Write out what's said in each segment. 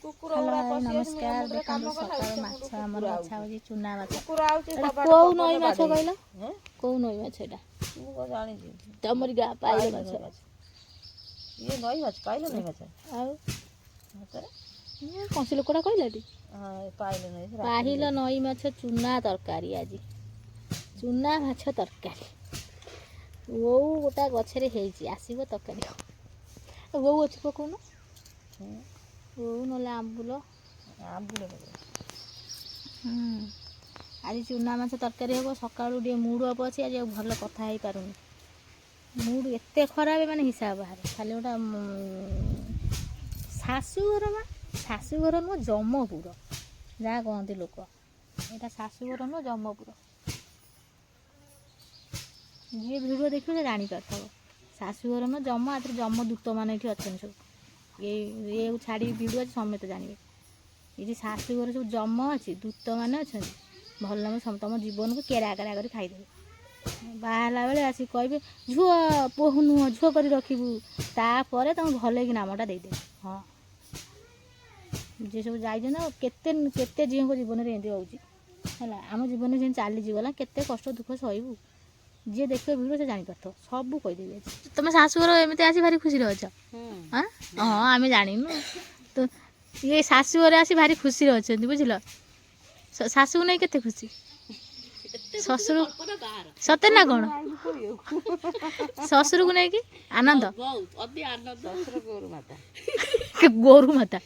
କୁକୁର ହ୍ୟାଲୋ ଗୁଡା ହାଏ ପଶି ଆସି ମୋ ନମସ୍କାର। ମୁଣ୍ଡରେ ଦେଖନ୍ତୁ କାମ କଲା ସକାଳୁ ସେ ମାଛ ମୁଣ୍ଡ ଆମର କୁକୁର ବଛା ଆଉଛି ହେଉଛି ଚୁନା ମାଛ। କୁକୁର ଆଉଛି ଏଇଟା କବାଟ କୋଉ ନଈ ପବନରେ ମାଛ ବାଡେଇ କହିଲ? ହେଁ କୋଉ ନଈ ମାଛ ଏଇଟା? ମୁଁ କଣ ଜାଣିଛି। ତମରି ଗାଁ ପାଇଲ ପାଇଲ ମାଛ ନଈ ମାଛ, ଇଏ ନଈ ମାଛ, ପାଇଲ ନଈ ମାଛ। ଆଉ ସତରେ? କଂସି ଲୋକଟା କହିଲାଟି। ହଁ, ପାଇଲ ନଈ ରାତିରେ ପାହିଲ ଯାଇଥିଲି। ନଈ ମାଛ ଚୁନା ତରକାରୀ, ଆଜି ଚୁନା ମାଛ ତରକାରୀ। ଓଉ ଗୋଟା ଗଛରେ ହେଇଛି, ଆସିବ ତରକାରୀ। ଓଉ ଅଛି ପକଉନ। ହୁଁ। ଓଉ ନହେଲେ ଆମ୍ବୁଲ। ଆମ୍ବୁଲ ପକେଇବ। ହୁଁ, ଆଜି ଚୁନା ମାଛ ତରକାରୀ ହେବ। ସକାଳୁ ଟିକେ ମୁଡ଼ ଅପ୍ ଅଛି ଆଜି, ଆଉ ଭଲ କଥା ହେଇପାରୁନି। ମୁଡ଼ ଏତେ ଖରାପ, ମାନେ ହିସାବ ବାହାରେ। ଖାଲି ଗୋଟେ ଶାଶୁଘର ବା ଶାଶୁଘର ନୁହଁ ଜମପୁର ଯାହା କହନ୍ତି ଲୋକ। ଏଇଟା ଶାଶୁଘର ନୁହଁ ଜମପୁର। ଯିଏ ଭିଡ଼ିଓ ଦେଖିବ ସେ ଜାଣିପାରୁଥିବ ଶାଶୁଘର ନୁହଁ ଜମ। ଆଥିରେ ଜମ ଦୂତ ମାନେ ଏଠି ଅଛନ୍ତି ସବୁ। ଏଇ ଇଏକୁ ଛାଡ଼ିକି ଭିଡ଼ିଓ ଅଛି, ସମସ୍ତେ ଜାଣିବେ। ଏଠି ଶାଶୁଘର ସବୁ ଜମ ଅଛି, ଦୂତ ମାନେ ଅଛନ୍ତି। ଭଲ ତମ ଜୀବନକୁ କେରା କେରା କରି ଖାଇଦେବେ। ବାହା ହେଲା ବେଳେ ଆସିକି କହିବେ ଝୁଅ ବୋହୂ ନୁହଁ ଝୁଅ କରି ରଖିବୁ, ତାପରେ ତମ ଭଲକି ନାମଟା ଦେଇଦେବେ। ହଁ, ଯିଏ ସବୁ ଯାଇଛନ୍ତି ଆଉ କେତେ କେତେ ଝିଅଙ୍କ ଜୀବନରେ ଏମିତି ହେଉଛି ହେଲା। ଆମ ଜୀବନରେ ସେମିତି ଚାଲିଛି ଗଲା, କେତେ କଷ୍ଟ ଦୁଃଖ ସହିବୁ। ଯିଏ ଦେଖିବ ଭିଡ଼ିଓ ସେ ଜାଣିପାରୁଥିବ, ସବୁ କହିଦେବି ଆଜି। ତମେ ଶାଶୁଘର ଏମିତି ଆସି ଭାରି ଖୁସିରେ ଅଛ? ହୁଁ। ଆଁ ହଁ, ଆମେ ଜାଣିନୁ ତ। ଇଏ ଶାଶୁଘରେ ଆସି ଭାରି ଖୁସିରେ ଅଛନ୍ତି, ବୁଝିଲ? ଶାଶୁକୁ ନେଇ କେତେ ଖୁସି ଶ୍ୱଶୁର, ସତେ ନା କ'ଣ? ଶ୍ୱଶୁରକୁ ନେଇକି ଆନନ୍ଦ। ଶ୍ୱଶୁର ଗୋରୁ ମାତା। ଗୋରୁ ମାତା।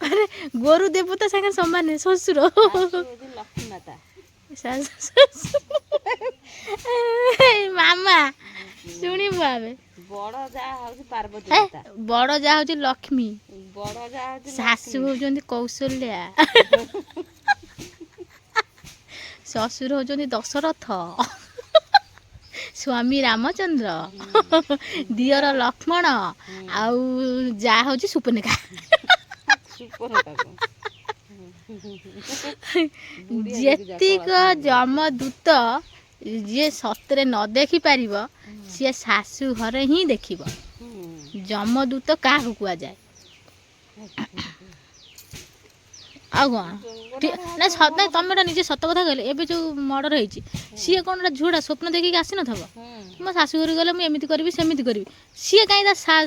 ଆରେ, ଗୋରୁ ଦେବତା ସାଙ୍ଗେ ସମାନ ଶ୍ୱଶୁର। ଶାଶୁ ହଉଛି ଲକ୍ଷ୍ମୀ ମାତା। ଶାଶୁ ଶ୍ୱଶୁର। ମାମା ଶୁଣିବୁ ଆମେ। ବଡ ଯା ହଉଛି ପାର୍ବତୀ ଏ ମାତା। ବଡ଼ ଯା ହଉଛି ଲକ୍ଷ୍ମୀ। ବଡ ଯା ହଉଛି ଶାଶୁ ଲକ୍ଷ୍ମୀ। ହଉଛନ୍ତି କୌଶଲ୍ୟା, ଶ୍ୱଶୁର ହଉଛନ୍ତି ଦଶରଥ, ସ୍ୱାମୀ ରାମଚନ୍ଦ୍ର, ଦିଅର ଲକ୍ଷ୍ମଣ, ଆଉ ଯା ହଉଛି ସୁପନେଖା। ସୁପର୍ଣ୍ଣଖାକୁ ବୁଢୀ ଆଗକୁ ଯା ଯେତିକ କଳା ଚନ୍ଦନ। ଯମଦୂତ ଯିଏ ସତରେ ନ ଦେଖିପାରିବ, ସିଏ ଶାଶୁ ଘରେ ହିଁ ଦେଖିବ। ଯମଦୂତ କାହାକୁ କୁହାଯାଏ? ଆଉ କ'ଣ ନା ସତ ତମେ ଏଟା ନିଜେ ସତ କଥା କହିଲେ। ଏବେ ଯେଉଁ ମର୍ଡ଼ର ହେଇଛି, ସିଏ କ'ଣ ଗୋଟେ ଝିଅଟା ସ୍ୱପ୍ନ ଦେଖିକି ଆସିନଥିବ, ମୋ ଶାଶୁଘରକୁ ଗଲେ ମୁଁ ଏମିତି କରିବି ସେମିତି କରିବି। ସିଏ କାହିଁ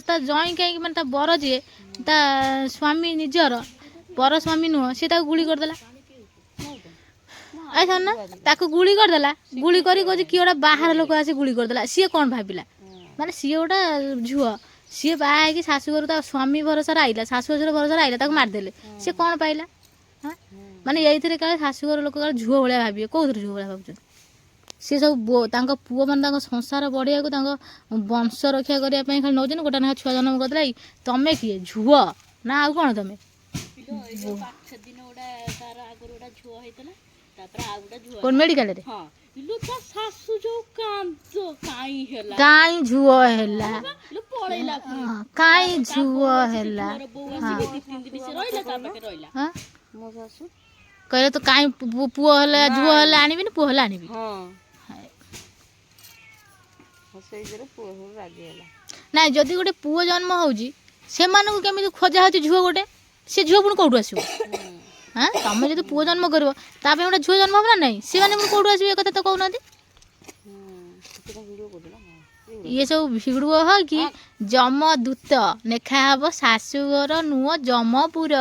ତା ଜଇଁ କାହିଁକି, ମାନେ ତା ବର ଯିଏ, ତା ସ୍ୱାମୀ, ନିଜର ପର ସ୍ୱାମୀ ନୁହଁ, ସିଏ ତାକୁ ଗୁଳି କରିଦେଲା। I ନା, ତାକୁ ଗୁଳି କରିଦେଲା। ଗୁଳି କରି କହୁଛି କିଏ ଗୋଟେ ବାହାର ଲୋକ ଆସି ଗୁଳି କରିଦେଲା। ସିଏ କ'ଣ ଭାବିଲା? ମାନେ ସିଏ ଗୋଟେ ଝିଅ, ସିଏ ବାହା ହେଇକି ଶାଶୁଘରୁ ତା ସ୍ୱାମୀ ଭରସାରେ ଆଇଲା, ଶାଶୁ ଶ୍ୱଶୁର ଭରସାରେ ଆଇଲା, ତାକୁ ମାରିଦେଲେ। ସିଏ କ'ଣ ପାଇଲା? ହଁ, ମାନେ ଏଇଥିରେ କାଳେ ଶାଶୁଘର ଲୋକ କାଳେ ଝୁଅ ଭଳିଆ ଭାବିବେ। କୋଉଥିରେ ଝୁଅ ଭଳିଆ ଭାବୁଛନ୍ତି? ସିଏ ସବୁ ତାଙ୍କ ପୁଅମାନେ ତାଙ୍କ ସଂସାର ବଢ଼ିବାକୁ, ତାଙ୍କ ବଂଶ ରକ୍ଷା କରିବା ପାଇଁ ଖାଲି ନେଉଛନ୍ତି। ଗୋଟେ ଲେଖା ଛୁଆ ଜନ୍ମ କରିଦେଲା, ଏଇ ତମେ କିଏ, ଝୁଅ ନା ଆଉ କ'ଣ ତମେ? ସେଦିନ ଗୋଟେ ତାର ଆଗରୁ ଗୋଟେ ଝୁଅ ହେଇଥିଲା, ତାପରେ ଆଉ ଗୋଟେ ଝୁଅ। କୋଉ ମେଡ଼ିକାଲରେ? ହଁ ଇଲୋ, ତା ଶାଶୁ ଯୋଉ କାନ୍ଦ, କାଇଁ ହେଲା? କାଇଁ ଝୁଅ ହେଲା? ଇଲୋ ପଳେଇଲା ପୁଣି। ହଁ, କାଇଁ ତା ଝୁଅ ବୋଉ ଆସିକି, ହେଲା? ଝୁଅର ବୋଉ ଆସିକି 2-3 ଦିନ ସେ ରହିଲା, ତା ପାଖରେ ରହିଲା। ହଁ, ମୋ ଶାଶୁ କହିଲେ ତ କାଇଁ ପୁଅ ହେଲା, ଝୁଅ ହେଲେ ଆଣିବିନି, ପୁଅ ହେଲେ ଆଣିବି। ହଁ, ସେଇଥିରେ ପୁଅ ସବୁ ରାଜି ହେଲା। ନାଇଁ, ଯଦି ଗୋଟେ ପୁଅ ଜନ୍ମ ହେଉଛି, ସେମାନଙ୍କୁ କେମିତି ଖୋଜା ହେଉଛି ଝୁଅ ଗୋଟେ? ସେ ଝିଅ ପୁଣି କୋଉଠୁ ଆସିବ? ହଁ, ତମେ ଯଦି ପୁଅ ଜନ୍ମ କରିବ, ତା ପାଇଁ ଗୋଟେ ଝିଅ ଜନ୍ମ ହେବ ନା ନାହିଁ? ସେମାନେ ପୁଣି କୋଉଠୁ ଆସିବେ, ଏ କଥା ତ କହୁନାହାନ୍ତି। ସେଟା ଭିଡ଼ିଓ କରୁଥିଲା। ଇଏ ସବୁ ଭିଡ଼ିଓ ହଁ କି ଯମଦୂତ ଲେଖା ହବ, ଶାଶୁଘର ନୁହଁ ଜମପୁର।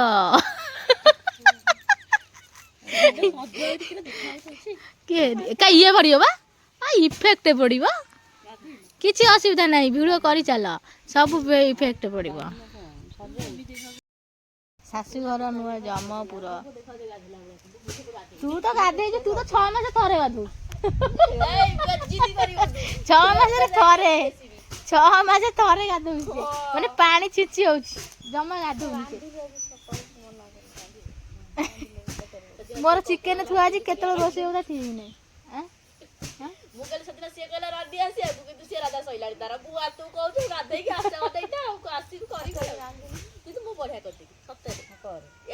କିଏ କା ଇଏ ପଡ଼ିବ ବା ଇଫେକ୍ଟ ପଡ଼ିବ। କିଛି ଅସୁବିଧା ନାହିଁ, ଭିଡ଼ିଓ କରି ଚାଲ, ସବୁ ଇଫେକ୍ଟ ପଡ଼ିବ। ଶାଶୁଘର ନୁହେଁ ଜମପୁର। ତୁ ତ ଗାଧେଇଛୁ, ତୁ ତ 6 ମାସ ଥରେ ଗାଧଉ। 6 ମାସରେ ଥରେ, 6 ମାସ ଥରେ ଗାଧଉଛି ସେ। ମାନେ ପାଣି ଛିଞ୍ଚି ହଉଛି, ଜମା ଗାଧଉନି ସେ। ମୋର ଚିକେନ ଥୁଆ ଅଛି, କେତେବେଳେ ରୋଷେଇ ହବ ଠିକ ନାହିଁ। ଆଁ? ଆଁ? ମୁଁ କହିଲି ସେଦିନ ସିଏ କହିଲା ରାନ୍ଧି ଆସିବାକୁ, କିନ୍ତୁ ସିଏ ରାନ୍ଧା ସଇଲାଣି ତାର। ମୁଁ ଆଉ ତୁ କହୁଛୁ ଗାଧେଇକି ଆସେ, ଗାଧେଇଥା ଆଉ ଆସିବୁ କରିବୁ ଆଉ। କିନ୍ତୁ ମୁଁ ବଢିଆ କରିଦେବି ସତରେ।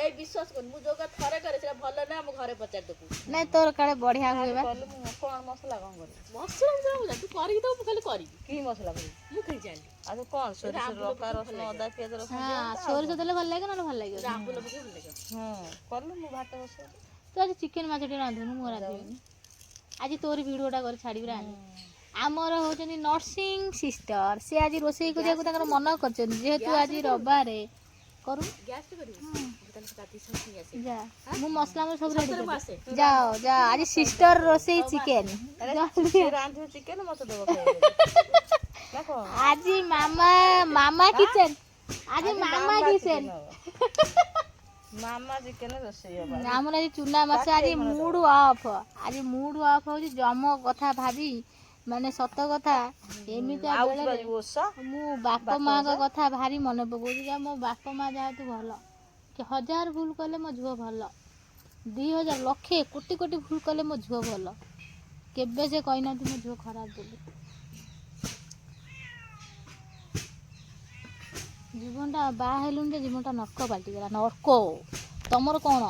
ଏଇ ବିଶ୍ୱାସ କରୁନି, ମୁଁ ଯୋଉ ଥରେ କରେ ସେଟା ଭଲ ନା, ଆମ ଘରେ ପଚାରି ଦେବୁ। ନାଇଁ, ତୋର କାଳେ ବଢିଆ ହୁଏ ବା। କଲୁ, ମୁଁ କଣ ମସଲା କଣ କରିବି? ମସଲା ମସଲା ମୁଁ ଜାଣିନି, ତୁ କରିକି ଦବୁ, ମୁଁ ଖାଲି କରିବି। କି ମସଲା କରିବି? ମୁଁ ଖାଲି ଜାଣିନି। ଆଉ ତୁ କଣ ସୋରିଷ, ଆମ୍ବୁଲ ଲଙ୍କା, ପକେଇ ରସୁଣ, ଭଲ। ଅଦା, ପିଆଜ, ରସୁଣ। ହଁ, ସୋରିଷ ଦେଲେ ଭଲ ଲାଗେ, ନହେଲେ ଭଲ ଲାଗିବ। ଆମ୍ବୁଲ ପକେଇ ଭଲ ଲାଗିବ। ହଁ, କଲୁ, ମୁଁ ଭାତ ବସେଇବି। ତୁ ଆଜି ଚିକେନ ମାଛ ଟିକେ ରାନ୍ଧୁନୁ, ମୁଁ ରାନ୍ଧିବିନି ଆଜି। ତୋରି ଭିଡ଼ିଓଟା କରି ଛାଡ଼ିବି, ରାନ୍ଧି। ଆମର ହେଉଛନ୍ତି ନର୍ସିଂ ସିଷ୍ଟର, ସେ ଆଜି ରୋଷେଇ କରିବାକୁ ତାଙ୍କର ମନ କରିଛନ୍ତି, ଯେହେତୁ ଆଜି ରବିବାରେ। କରୁ। ଗ୍ୟାସରେ କରିବୁ? ମୁଁ ତାହେଲେ ଗାଧେଇ ସାରିକି ଆସେ। ଯା, ମୁଁ ମସଲା ମୋର ସବୁ ରେଡି ସତରେ ମୁଁ କରିଦେବି। ଆସେ। ଯାଅ ଯାଅ, ଆଜି ସିଷ୍ଟର ରୋଷେଇ ଚିକେନ। ସେ ରାନ୍ଧିବ ଚିକେନ, ମତେ ଦେବ ଖାଇବାକୁ ନା କଣ? ଆଜି ମାମା ମାମା କିଚେନ, ଆଜି ମାମା କିଚେନ। ଚିକେନ ହବ। ମାମା ଚିକେନ ରୋଷେଇ ହବ ଆଜି। ଆମର ଆଜି ଚୁନା ମାଛ। ଆଜି ମୁଡ୍ ଅଫ୍, ଆଜି ମୁଡ୍ ଅଫ୍ ହଉଛି ଯମ କଥା ଭାବି। ମାନେ ସତ କଥା, ଏମିତିଆ ଆଉ ବେଳରେ ଯିବ ଓଷା। ମୁଁ ବାପା ମାଙ୍କ କଥା ଭାରି ମନେ ପକଉଛି। ଯା, ମୋ ବାପା ମା ଯାହାତୁ ଭଲ କି ହଜାର ଭୁଲ କଲେ ମୋ ଝିଅ ଭଲ, 2000 ଲକ୍ଷେ କୋଟି କୋଟି ଭୁଲ କଲେ ମୋ ଝିଅ ଭଲ। କେବେ ସେ କହିନାହାନ୍ତି ମୋ ଝିଅ ଖରାପ ବୋଲି। ଜୀବନଟା, ବାହା ହେଲୁଣି ଯେ ଜୀବନଟା ନର୍କ ପାଲଟିଗଲା, ନର୍କ। ତମର କ'ଣ?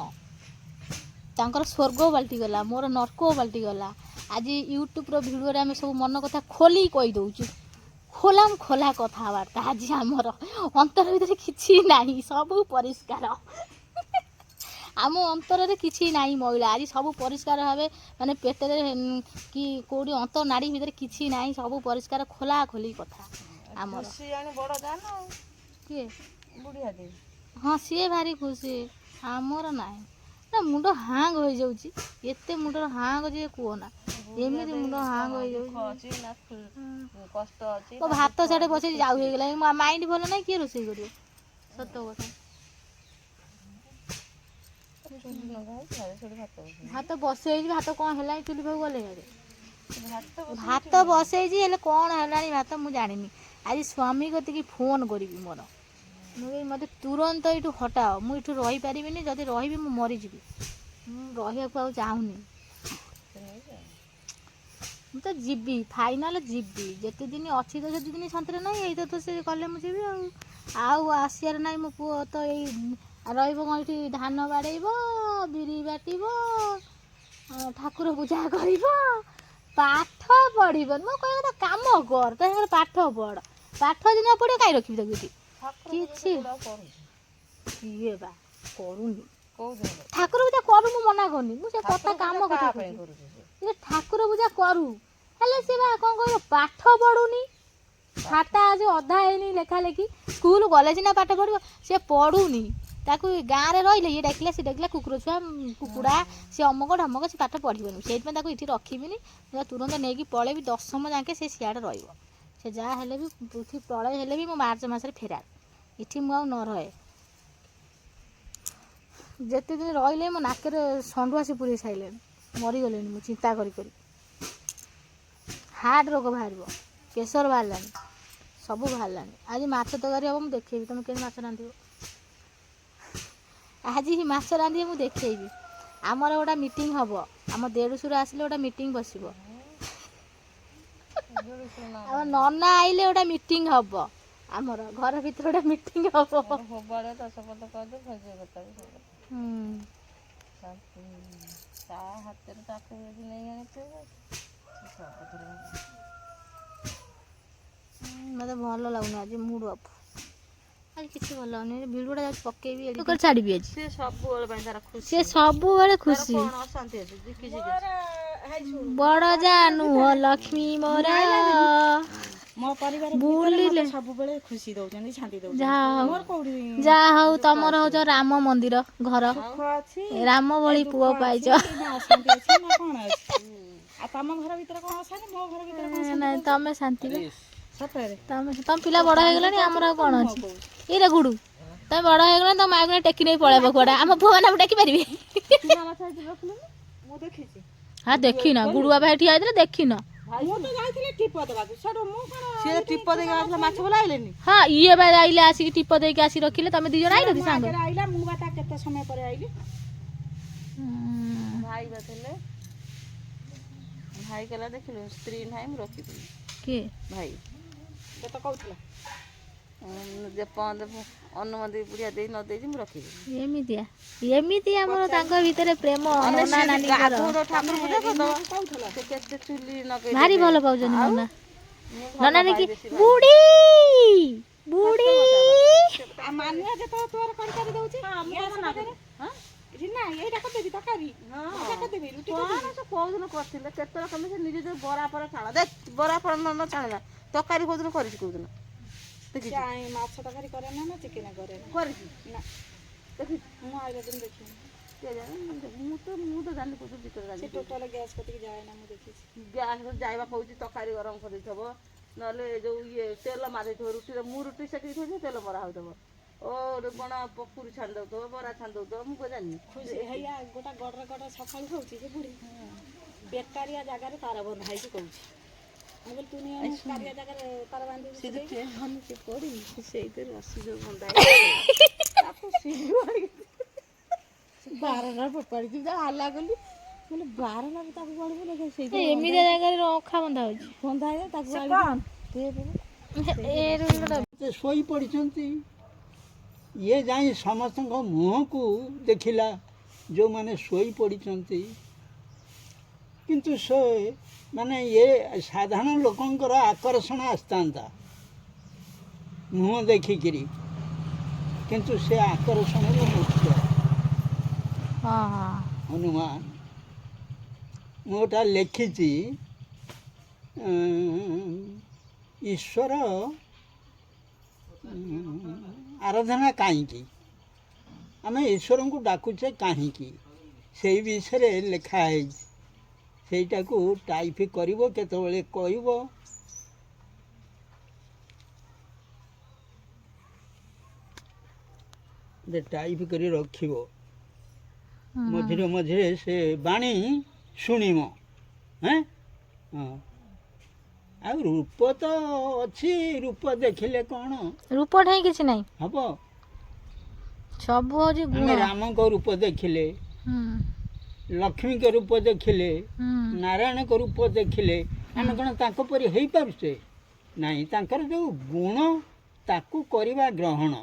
ତାଙ୍କର ସ୍ୱର୍ଗ ପାଲଟିଗଲା, ମୋର ନର୍କ ପାଲଟିଗଲା। ଆଜି ୟୁଟ୍ୟୁବ୍ର ଭିଡ଼ିଓରେ ଆମେ ସବୁ ମନ କଥା ଖୋଲି କହିଦେଉଛୁ, ଖୋଲାମ ଖୋଲା କଥାବାର୍ତ୍ତା। ଆଜି ଆମର ଅନ୍ତର ଭିତରେ କିଛି ନାହିଁ, ସବୁ ପରିଷ୍କାର। ଆମ ଅନ୍ତରରେ କିଛି ନାହିଁ ମଇଳା, ଆଜି ସବୁ ପରିଷ୍କାର ଭାବେ, ମାନେ ପେଟରେ କି କେଉଁଠି ଅନ୍ତର ନାଡ଼ି ଭିତରେ କିଛି ନାହିଁ, ସବୁ ପରିଷ୍କାର, ଖୋଲା ଖୋଲି କଥା ଆମର। ଖୁସି ଜାଣି ବଡ ଜାନ ଆଉ। କିଏ? ବୁଢିଆ ଦେଇ। ହଁ, ସିଏ ଭାରି ଖୁସି, ଆମର ନାହିଁ ନା। ମୁଣ୍ଡ ହାଙ୍ଗ ହେଇଯାଉଛି, ଏତେ ମୁଣ୍ଡର ହାଙ୍ଗ ଯେ କୁହନା, ଏମିତି ମୁଣ୍ଡ ହାଙ୍ଗ ଦୁଃଖ ହେଇଯାଉଛି। ଅଛି ନା କଷ୍ଟ ଅଛି ମୋ ନା ଭାତ ଦୁଃଖ ସାଡେ ଅଛି, ବସେଇଛି, ଯାଉ ହେଇଗଲାଣି। ମୋ ମାଇଣ୍ଡ ଭଲ ନାହିଁ, କିଏ ରୋଷେଇ କରିବ? ସତ କଥା। ଚୁଲି ଲଗା ହେଇଛି, ଭାରି ସେଠି ଭାତ ବସେଇଛି। ଭାତ ବସେଇଛି, ଭାତ କ'ଣ ହେଲାଣି? ଚୁଲି ପାଖକୁ ଗଲେ ଇଆଡ଼େ। ଭାତ ବସେଇଛି। ଭାତ ବସେଇଛି, ହେଲେ କ'ଣ ହେଲାଣି ଭାତ ମୁଁ ଜାଣିନି। ଆଜି ସ୍ୱାମୀ କତିକି ଫୋନ୍ କରିବି ମୋର। ମୁଁ କହିବି ମୋତେ ତୁରନ୍ତ ଏଇଠୁ ହଟାଅ, ମୁଁ ଏଠୁ ରହିପାରିବିନି। ଯଦି ରହିବି ମୁଁ ମରିଯିବି। ମୁଁ ରହିବାକୁ ଆଉ ଚାହୁଁନି। ମୁଁ ତ ଯିବି, ଫାଇନାଲ୍ ଯିବି। ଯେତେ ଦିନ ଅଛି ତ ସେତେ ଦିନ ଶାନ୍ତିରେ ନାହିଁ। ଏଇ ତ ସେ କଲେ ମୁଁ ଯିବି, ଆଉ ଆଉ ଆସିବାର ନାହିଁ। ମୋ ପୁଅ ତ ଏଇ ରହିବ କ'ଣ ଏଠି? ଧାନ ବାଡ଼େଇବ, ବିରି ବାଟିବ, ଠାକୁର ପୂଜା କରିବ, ପାଠ ପଢ଼ିବନି। ମୁଁ କହିବା କଥା କାମ କର, ତା ସାଙ୍ଗରେ ପାଠ ପଢ଼। ପାଠ ଯଦି ନ ପଢ଼ିବ, କାହିଁ ରଖିବି ତାକୁ ଏଠି? ଠାକୁର କିଛି ପୂଜା କରୁଛି। କିଏ ବା କରୁନି? କୋଉ ଦିନ? ଠାକୁର ପୂଜା କରୁ, ମୁଁ ମନା କରୁନି। ମୁଁ ସେ କଥା ଠାକୁର କାମ ପୂଜା କଥା କାହା ପାଇଁ କହୁଛି। କରୁଛି ସେ? ସେ ଠାକୁର ପୂଜା କରୁ, ହେଲେ ସେ ବା କ'ଣ କହିବ, ପାଠ ପଢ଼ୁନି। ଖାତା ଆଜି ଅଧା ହେଇନି ଲେଖା ଲେଖି। ସ୍କୁଲ ଗଲେ ସିନା ପାଠ ପଢ଼ିବ, ସେ ପଢ଼ୁନି। ତାକୁ ଗାଁରେ ରହିଲେ ଇଏ ଡାକିଲା, ସେ ଡାକିଲା, କୁକୁର ଛୁଆ, କୁକୁଡ଼ା, ସେ ଅମକ ଢମକ, ସେ ପାଠ ପଢ଼ିବନି। ସେଇଥିପାଇଁ ତାକୁ ଏଠି ରଖିବିନି, ମୁଁ ତାକୁ ତୁରନ୍ତ ନେଇକି ପଳେଇବି। ଦଶମ ଯାକେ ସେ ସିଆଡ଼େ ରହିବ। ସେ ଯାହା ହେଲେ ବି, ପୃଥିବୀ ପ୍ରଳୟ ହେଲେ ବି ମୁଁ ମାର୍ଚ୍ଚ ମାସରେ ଫେରାର। ଏଠି ମୁଁ ଆଉ ନ ରହେ। ଯେତେ ଦିନ ରହିଲେ ମୋ ନାକରେ ଷଣ୍ଢୁ ଆସି ପୁରେଇ ସାରିଲେଣି, ମରିଗଲେଣି ମୁଁ ଚିନ୍ତା କରି କରି। ହାର୍ଟ ରୋଗ ବାହାରିବ, ପ୍ରେସର ବାହାରିଲାଣି, ସବୁ ବାହାରିଲାଣି। ଆଜି ମାଛ ତରକାରୀ ହେବ, ମୁଁ ଦେଖେଇବି ତୁମେ କେମିତି ମାଛ ରାନ୍ଧିବ। ଆଜି ମାଛ ରାନ୍ଧିବେ, ମୁଁ ଦେଖେଇବି। ଆମର ଗୋଟେ ମିଟିଂ ହେବ, ଆମ ଦେଢ଼ଶୁର ଆସିଲେ ଗୋଟେ ମିଟିଂ ବସିବ। ଦେଢ଼ଶୁର ନା। ଆମ ନନା ଆଇଲେ ଗୋଟେ ମିଟିଂ ହେବ, ଆମର ଘର ଭିତରେ ଗୋଟେ ମିଟିଂ ହେବ। ସବୁଆଡ଼େ ଦଶପଦ କରିଦେ, ଭୋଜି କଥା ବି ସବୁ କଥା। ତା ହାତରେ ତାକୁ ଯଦି ନେଇ ଆଣିଥିବ ସବୁଥିରେ। ମୋତେ ଭଲ ଲାଗୁନି ଆଜି, ମୁଡ୍ ଅଫ୍ ଆଜି, କିଛି ଭଲ ଲାଗୁନି। ଭିଡ଼ିଓଟା ଯାଉଛି ପକେଇବି, edit କରି ଛାଡ଼ିବି ଆଜି। ସେ ସବୁବେଳେ ପାଇଁ ତାର ଖୁସି। ସେ ସବୁବେଳେ ତାର ଖୁସି। କଣ ଅଶାନ୍ତି ଅଛି ଯେ କିଛି କିଛି? ବଡ଼ ଯା ନୁହଁ ଲକ୍ଷ୍ମୀ ମୋର। ମୋ ପରିବାର ବୁଲିଲେ ସବୁବେଳେ ଖୁସି ଦଉଛନ୍ତି, ଶାନ୍ତି ଦଉଛନ୍ତି। ଯାହା ହଉ। ମୋର କୋଉଠି ଯାହା ହଉ, ତମର ହଉଛ ରାମ ମନ୍ଦିର ଘର। ସୁଖ ଅଛି, ରାମ ଭଳି ପୁଅ ପାଇଛ। ନା ଅଶାନ୍ତି ଅଛି ନା କଣ ଅଛି? ଆଉ ତମ ଘର ଭିତରେ କଣ ଅଶାନ୍ତି? ମୋ ଘର ଭିତରେ କଣ? ନାଇଁ, ତମେ ଶାନ୍ତି ବା। ସତରେ। ତମେ ତମ ପିଲା ବଡ଼ ହେଇଗଲାଣି, ଆମର ଆଉ କଣ ଅଛି? ଏଇଟା ଗୁଡୁ, ତମେ ବଡ଼ ହେଇଗଲାଣି, ତମ ମାଆକୁ ଟେକି ନେଇ ପଳେଇବ କୁଆଡ଼େ। ଆମ ପୁଅ ମାନେ ଆମକୁ ଟେକି ପାରିବେ? ମୁଁ ଦେଖିଛି। ହଁ, ଦେଖିନ? ଗୁଡୁ ବାବା ଠିଆ ହେଇଥିଲେ, ଦେଖିନ? ମୁଁ ତ ଯାଇଥିଲି ଟିପ ଦେବାକୁ, ସେଠୁ ମୁଁ କଣ ସିଏ ଟିପ ଦେଇକି ଆସିଲା, ମାଛ ବାଲା ଆଇଲେନି। ହଁ, ଇଏ ବା ଆଇଲେ, ଆସିକି ଟିପ ଦେଇକି ଆସିକି ରଖିଲେ। ତମେ ଦି ଜଣ ଆଇଲ କି ସାଙ୍ଗ? ଆଗରେ ଆଇଲା, ମୁଁ ବା ତା କେତେ ସମୟ ପରେ ଆଇଲି। ଭାଇ ବା ଥିଲେ। ଭାଇ କହିଲା, ଦେଖିଲୁ ସ୍ତ୍ରୀ ନାହିଁ, ମୁଁ ରଖିଦେବି। କିଏ? ଭାଇ। ସେ ତ କହୁଥିଲା। ଯେପର୍ଯ୍ୟନ୍ତ ଅନୁମତି ବୁଢ଼ିଆ ଦେଇ ନ ଦେଇଛି ମୁଁ ରଖିବି। ଏମିତିଆ ଏମିତି ଆମର ତାଙ୍କ ଭିତରେ ପ୍ରେମ ନନା ନାନୀଙ୍କର। ଗାଧଉଥିବ, ଠାକୁର ପୂଜା କରିଦବ, ସେ କେତେ ଚୁଲି ନଗେଇ ଭାରି ଦେବେ। ଭଲ ପାଉଛନ୍ତି ନନା ମୁଁ ଭଲ ନନା ପାଏ ନାନୀ। ବେଶୀ ଭାଇ। ବୁଢୀ ବୁଢୀ। ଆଉ ମାନିଆ ଯେତେବେଳେ ତୋର କରି କରି ଦଉଛି, ଗ୍ୟାସ ପାଖରେ। ରିନା, ଏଇଟା କରିଦେବି ତରକାରୀ, ଭଜା କରିଦେବି, ରୁଟି। କଣ ସେ କୋଉଦିନ କରିଥିଲେ, କେତେବେଳେ କଲେ? ସେ ନିଜେ ଯୋଉ ବରା ଫରା ଛାଣ ଦେ, ବରା ଫରା ନ ଛାଣିଲା, ତରକାରୀ କୋଉଦିନ କରିଛି, କୋଉଦିନ ଦେଖିଛୁ? ମାଛ ତରକାରୀ କରେ ନା, ନା ଚିକେନ କରେ ନା? କରିଛି। ନା। ଦେଖିଛୁ? ମୁଁ ଆଇଲା ଦିନ ଦେଖିନି। କେଜାଣି, ମୁଁ ତ ଜାଣିନି କୋଉଦିନ ଭିତରେ ସେ ଜାଣିନି। ଟୋଟାଲ ଗ୍ୟାସ୍ କତିକି ଯାଏ ନା, ମୁଁ ଦେଖିଛି। ଗ୍ୟାସ୍ ଯାଇବା କହୁଛି, ତରକାରୀ ଗରମ କରିଦେଇଥିବ, ନହେଲେ ଯୋଉ ଇଏ ତେଲ ମାରିଦେଇଥିବ ରୁଟିରେ। ମୁଁ ରୁଟି ସେକିକି ଥୋଇଥିବ, ତେଲ ମରା ହଉଥିବ, ଓ କଣ ପକୁଡ଼ି ଛାଣି ଦଉଥିବ, ବରା ଛାଣି ଦଉଥିବ, ମୁଁ କଣ ଜାଣିନି? ଖୁସି ହେଇଆ ଗୋଟା ଗଡର ଗଡର ସକାଳୁ ହଉଛି। ସେ ବୁଢୀ ବେକାରିଆ ଜାଗାରେ ତାର ବନ୍ଧା ହେଇକି କହୁଛି। ମୁଁ କହିଲି, ତୁ ନିଅ କାରିଆ ଜାଗାରେ ତାର ବାନ୍ଧି। ସେ ଯୋଉ ଟ୍ରେନ୍ ପଡ଼ି ସେଇଥିରେ ରସି ଯୋଉ ବନ୍ଧା, ତାକୁ ସିଙ୍ଗି ବାରଟା ଫୋପାଡ଼ିଛି। ହାଲା କଲି, ବୋଲେ ବାରଟା ତାକୁ ପଡ଼ିବ ନା ସେଇଥିରେ। ଏମିତିଆ ଜାଗାରେ ଅଖା ବନ୍ଧା ହଉଛି। ବନ୍ଧା ହେଇଯାଏ ତାକୁ। ଏ ରୁଲ। ସେ ଶୋଇ ପଡ଼ିଛନ୍ତି। ଇଏ ଯାଇ ସମସ୍ତଙ୍କ ମୁହଁକୁ ଦେଖିଲା ଯେଉଁମାନେ ଶୋଇ ପଡ଼ିଛନ୍ତି। କିନ୍ତୁ ସେ ମାନେ ଇଏ ସାଧାରଣ ଲୋକଙ୍କର ଆକର୍ଷଣ ଆସିଥାନ୍ତା ମୁହଁ ଦେଖିକିରି, କିନ୍ତୁ ସେ ଆକର୍ଷଣରୁ ମୁକ୍ତ। ହଁ ହଁ। ହନୁମାନ, ମୁଁ ଗୋଟା ଲେଖିଛି, ଈଶ୍ୱର ଆରାଧନା କାହିଁକି, ଆମେ ଈଶ୍ୱରଙ୍କୁ ଡାକୁଛେ କାହିଁକି, ସେଇ ବିଷୟରେ ଲେଖା ହେଇଛି। ସେଇଟାକୁ ଟାଇପ୍ କରିବ କେତେବେଳେ କହିବ। ଟାଇପ୍ କରି ରଖିବ, ମଝିରେ ମଝିରେ ସେ ବାଣୀ ଶୁଣିବ। ହେଁ ହଁ, ଆଉ ରୂପ ତ ଅଛି, ରୂପ ଦେଖିଲେ କ'ଣ ରୂପ ଠେଇଁ କିଛି ନାହିଁ। ହବ? ସବୁ ହଉଛି ଆମେ ଗୁଣ। ରାମଙ୍କ ରୂପ ଦେଖିଲେ, ଲକ୍ଷ୍ମୀଙ୍କ ରୂପ ଦେଖିଲେ, ନାରାୟଣଙ୍କ ରୂପ ଦେଖିଲେ, ଆମେ କ'ଣ ତାଙ୍କ ପରି ହେଇପାରୁଛେ? ନାଇଁ, ତାଙ୍କର ଯେଉଁ ଗୁଣ ତାକୁ କରିବା ଗ୍ରହଣ,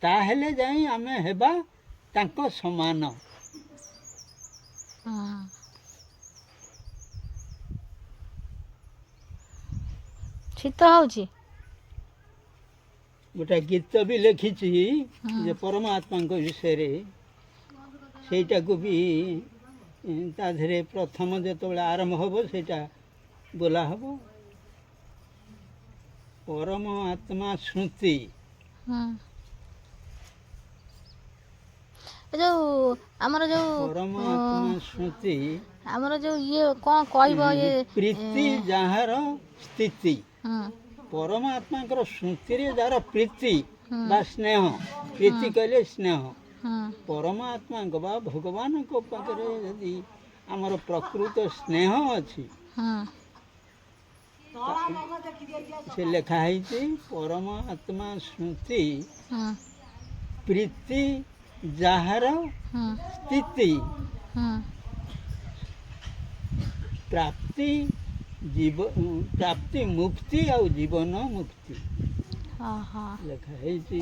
ତାହେଲେ ଯାଇ ଆମେ ହେବା ତାଙ୍କ ସମାନ। ଶୀତ ହଉଛି। ଗୋଟେ ଗୀତ ବି ଲେଖିଛି ଯେ ପରମାତ୍ମାଙ୍କ ବିଷୟରେ, ସେଇଟାକୁ ବି ତା ଦେହରେ ପ୍ରଥମ ଯେତେବେଳେ ଆରମ୍ଭ ହେବ ସେଇଟା ବୋଲା ହେବ, ପରମ ଆତ୍ମା ସ୍ମୃତି। ଏ ଯୋଉ ଆମର ଯୋଉ ପରମ ଆତ୍ମା ସ୍ମୃତି। ଆମର ଯୋଉ ଇଏ କ'ଣ କହିବ ଇଏ? ପ୍ରୀତି ଯାହାର ସ୍ଥିତି, ପରମାତ୍ମାଙ୍କର ସ୍ମୃତିରେ ଯାହାର ପ୍ରୀତି ବା ସ୍ନେହ, ପ୍ରୀତି କହିଲେ ସ୍ନେହ, ପରମାତ୍ମାଙ୍କ ବା ଭଗବାନଙ୍କ ପାଖରେ ଯଦି ଆମର ପ୍ରକୃତ ସ୍ନେହ ଅଛି, ସେ ଲେଖା ହେଇଛି ପରମ ଆତ୍ମା ସ୍ମୃତି ପ୍ରୀତି ଯାହାର ସ୍ଥିତି, ପ୍ରାପ୍ତି ଜୀବ ପ୍ରାପ୍ତି ମୁକ୍ତି ଆଉ ଜୀବନ ମୁକ୍ତି ଲେଖା ହେଇଛି।